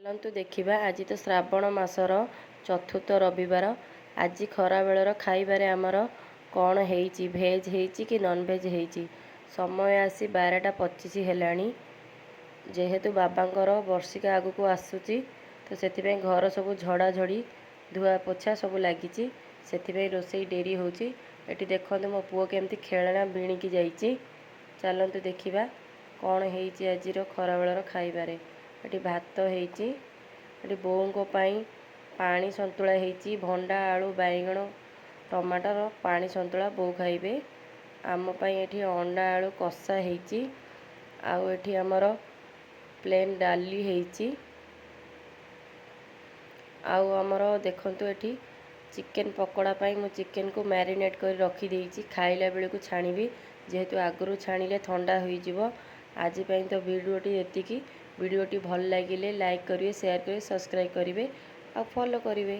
ଚାଲନ୍ତୁ ଦେଖିବା, ଆଜି ତ ଶ୍ରାବଣ ମାସର ଚତୁର୍ଥ ରବିବାର। ଆଜି ଖରାବେଳର ଖାଇବାରେ ଆମର କ'ଣ ହେଇଛି, ଭେଜ୍ ହେଇଛି କି ନନ୍ଭେଜ୍ ହେଇଛି। ସମୟ ଆସି 12:25 ହେଲାଣି। ଯେହେତୁ ବାବାଙ୍କର ବର୍ଷିକା ଆଗକୁ ଆସୁଛି, ତ ସେଥିପାଇଁ ଘର ସବୁ ଝଡ଼ାଝଡ଼ି, ଧୁଆ ପୋଛା ସବୁ ଲାଗିଛି। ସେଥିପାଇଁ ରୋଷେଇ ଡେରି ହେଉଛି। ଏଠି ଦେଖନ୍ତୁ, ମୋ ପୁଅ କେମିତି ଖେଳଣା ବିଣିକି ଯାଇଛି। ଚାଲନ୍ତୁ ଦେଖିବା କ'ଣ ହେଇଛି ଆଜିର ଖରାବେଳର ଖାଇବାରେ। ଏଠି ଭାତ ହେଇଛି। ଏଠି ବୋଉଙ୍କ ପାଇଁ ପାଣି ସନ୍ତୁଳା ହେଇଛି। ଭଣ୍ଡା, ଆଳୁ, ବାଇଗଣ, ଟମାଟର ପାଣି ସନ୍ତୁଳା ବୋଉ ଖାଇବେ। ଆମ ପାଇଁ ଏଠି ଅଣ୍ଡା ଆଳୁ କଷା ହେଇଛି। ଆଉ ଏଠି ଆମର ପ୍ଲେନ୍ ଡାଲି ହେଇଛି। ଆଉ ଆମର ଦେଖନ୍ତୁ, ଏଠି ଚିକେନ୍ ପକୋଡ଼ା ପାଇଁ ମୁଁ ଚିକେନ୍କୁ ମ୍ୟାରିନେଟ୍ କରି ରଖିଦେଇଛି। ଖାଇଲା ବେଳକୁ ଛାଣିବି, ଯେହେତୁ ଆଗରୁ ଛାଣିଲେ ଥଣ୍ଡା ହୋଇଯିବ। ଆଜି ପାଇଁ ତ ଭିଡ଼ିଓଟି ଏତିକି। ଭିଡ଼ିଓଟି ଭଲ ଲାଗିଲେ ଲାଇକ୍ କରିବେ, ସେୟାର କରିବେ, ସବସ୍କ୍ରାଇବ୍ କରିବେ ଆଉ ଫଲୋ କରିବେ।